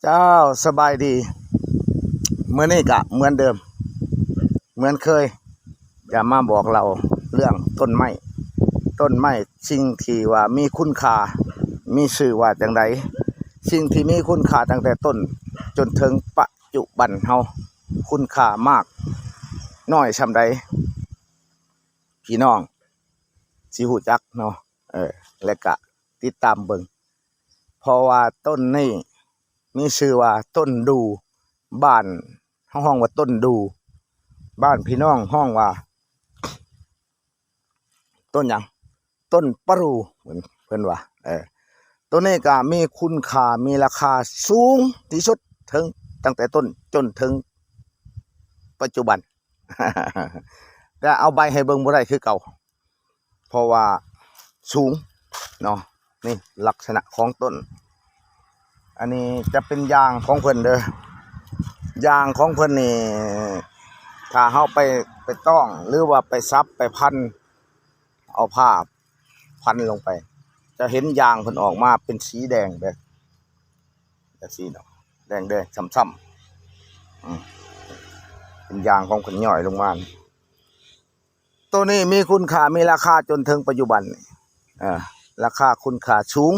ເຈົ້າ ສະບາຍດີ. ມື້ນີ້ກະເໝືອນເດີມ ເໝືອນເຄີຍ ຈະມາບອກເລົ່າເລື່ອງຕົ້ນໄມ້. ຕົ້ນໄມ້ ສິ່ງທີ່ວ່າມີຄຸນຄ່າ ມີຊື່ວ່າຈັ່ງໃດ? ສິ່ງທີ່ມີຄຸນຄ່າຕັ້ງແຕ່ຕົ້ນຈົນເຖິງປະຈຸບັນເຮົາ ຄຸນຄ່າມາກນ້ອຍສ່ຳໃດ? ພີ່ນ້ອງຊິຮູ້ຈັກເນາະ ເອີ ແລະກະຕິດຕາມເບິ່ງ ເພາະວ່າຕົ້ນນີ້ມີຊື່ວ່າຕົ້ນດູ່ ບ້ານເຮົາຮ້ອງວ່າຕົ້ນດູ່ ບ້ານພີ່ນ້ອງຮ້ອງວ່າ ຕົ້ນຫຍັງ? ຕົ້ນປະດູ່ ເພິ່ນ ເພິ່ນວ່າ ເອີ ໂຕນີ້ກະມີຄຸນຄ່າ ມີລາຄາສູງທີ່ສຸດ ເຖິງ ຕັ້ງແຕ່ຕົ້ນຈົນເຖິງປັດຈຸບັນ ແຕ່ເອົາໃບໃຫ້ເບິ່ງບໍ່ໄດ້ຄືເກົ່າ ເພາະວ່າສູງເນາະ. ນີ້ລັກສະນະຂອງຕົ້ນ ອັນນີ້ຈະເປັນຢາງຂອງເພິ່ນເດີ ຢາງຂອງເພິ່ນນີ້ ຖ້າເຮົາໄປ ໄປຕ້ອງ ຫຼືວ່າໄປສັບ ໄປພັນ ເອົາຜ້າພັນລົງໄປ ຈະເຫັນຢາງເພິ່ນອອກມາເປັນສີແດງເດ້ ຈັ່ງຊີ້ເນາະ ແດງໆ ຊ້ຳໆ ອືມ ເປັນຢາງຂອງເພິ່ນຍ້ອຍລົງມານີ້. ໂຕນີ້ມີຄຸນຄ່າ ມີລາຄາຈົນເຖິງປັດຈຸບັນນີ້ ເອີ ລາຄາຄຸນຄ່າສູງ.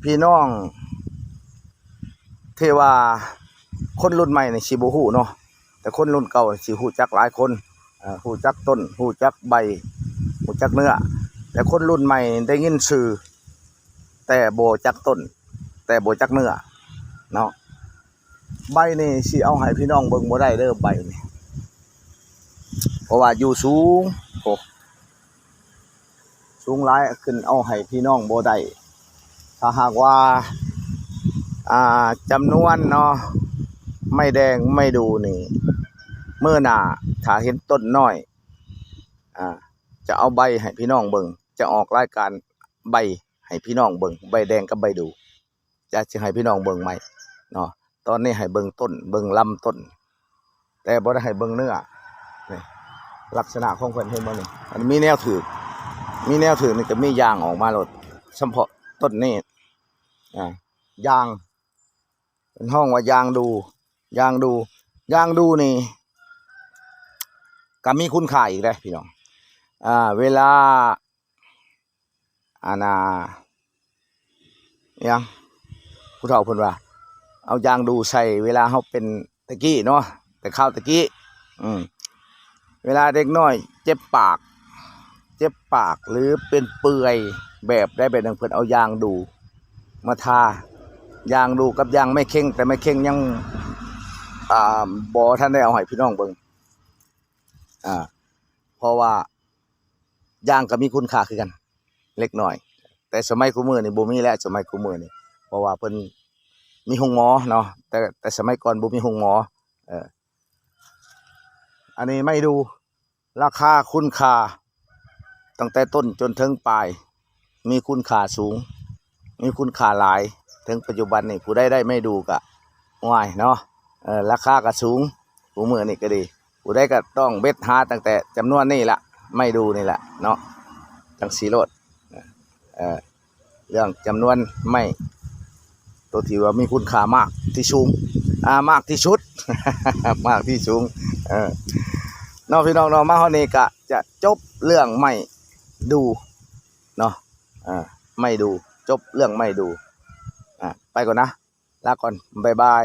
ພີ່ນ້ອງທີ່ວ່າຄົນລຸ້ນໃໝ່ນີ້ຊິບໍ່ຮູ້ເນາະ ແຕ່ຄົນລຸ້ນເກົ່າຊິຮູ້ຈັກຫຼາຍຄົນ ເອີ ຮູ້ຈັກຕົ້ນ ຮູ້ຈັກໃບ ຮູ້ຈັກເນື້ອ ແຕ່ຄົນລຸ້ນໃໝ່ໄດ້ຍິນຊື່ ແຕ່ບໍ່ຈັກຕົ້ນ ແຕ່ບໍ່ຈັກເນື້ອເນາະ. ໃບນີ້ຊິເອົາໃຫ້ພີ່ນ້ອງເບິ່ງບໍ່ໄດ້ເດີ ໃບນີ້ ເພາະວ່າຢູ່ສູງ ໂອ້ ສູງຫຼາຍ ຂຶ້ນເອົາໃຫ້ພີ່ນ້ອງບໍ່ໄດ້. ຖ້າຫາກວ່າ ອ່າ ຈຳນວນເນາະ ໄມ້ແດງ ໄມ້ດູ່ນີ້ ມື້ໜ້າຖ້າເຫັນຕົ້ນນ້ອຍ ອ່າ ຈະເອົາໃບໃຫ້ພີ່ນ້ອງເບິ່ງ ຈະອອກລາຍການໃບໃຫ້ພີ່ນ້ອງເບິ່ງ ໃບແດງກັບໃບດູ່ ຈະ ຈະໃຫ້ພີ່ນ້ອງເບິ່ງໃໝ່ເນາະ. ຕອນນີ້ໃຫ້ເບິ່ງຕົ້ນ ເບິ່ງລຳຕົ້ນ ແຕ່ບໍ່ໄດ້ໃຫ້ເບິ່ງເນື້ອ. ນີ້ ລັກສະນະຂອງເພິ່ນ ເຫັນບໍ່ນີ້? ອັນມີແນວຖືກ ມີແນວຖືກນີ້ກະມີຢາງອອກມາໂລດ ສະເພາະຕົ້ນນີ້ ອ່າ ຢາງ ເພິ່ນຮ້ອງວ່າຢາງດູ່ ຢາງດູ່ ຢາງດູ່ນີ້ກະມີຄຸນຄ່າອີກເດ້ພີ່ນ້ອງ. ອ່າ ເວລາ ອັນນ່າ ອີຫຍັງ ຜູ້ເຖົ້າເພິ່ນວ່າ ເອົາຢາງດູ່ໃສ່ເວລາເຮົາເປັນ ແຕ່ກີ້ເນາະ ແຕ່ຄາວແຕ່ກີ້ ອືມ ເວລາເດັກນ້ອຍເຈັບປາກ ເຈັບປາກ ຫຼືເປັນເປື່ອຍແບບໃດແບບໜຶ່ງ ເພິ່ນເອົາຢາງດູ່ມາທາ. ຢາງດູ່ກັບຢາງໄມ້ເຄັງ ແຕ່ໄມ້ເຄັງຍັງ ອ່າ ບໍ່ທັນໄດ້ເອົາໃຫ້ພີ່ນ້ອງເບິ່ງ ອ່າ ເພາະວ່າຢາງກະມີຄຸນຄ່າຄືກັນເລັກນ້ອຍ ແຕ່ສະໄໝຄູ່ມື້ນີ້ບໍ່ມີແລ້ວ ສະໄໝຄູ່ມື້ນີ້ ເພາະວ່າເພິ່ນມີໂຮງໝໍເນາະ ແຕ່ ແຕ່ສະໄໝກ່ອນບໍ່ມີໂຮງໝໍ. ເອີ ອັນນີ້ໄມ້ດູ່ ລາຄາຄຸນຄ່າ ຕັ້ງແຕ່ຕົ້ນຈົນເຖິງປາຍ ມີຄຸນຄ່າສູງ ມີຄຸນຄ່າຫຼາຍ. ເຖິງປັດຈຸບັນນີ້ ຜູ້ໃດໄດ້ໄມ້ດູ່ກະ ໂອ້ຍເນາະ ເອີ ລາຄາກະສູງ ຄູ່ມື້ນີ້ກະດີ ຜູ້ໃດກະຕ້ອງເບັດຫາຕັ້ງແຕ່ຈຳນວນນີ້ລະ ໄມ້ດູ່ນີ້ລະເນາະ ຈັ່ງຊີ້ໂລດ. ເອີ ເລື່ອງຈຳນວນໄມ້ ໂຕທີ່ວ່າມີຄຸນຄ່າມາກທີ່ສູງ ອ່າ ມາກທີ່ສຸດ ມາກທີ່ສູງ ເອີ ເນາະ ພີ່ນ້ອງເນາະ. ມາຮອດນີ້ກະຈະຈົບເລື່ອງໄມ້ດູ່ເນາະ ເອີ ໄມ້ດູ່ ຈົບເລື່ອງໄມ້ດູ່ ອ່າ ໄປກ່ອນນະ ລາກ່ອນ ບາຍບາຍ.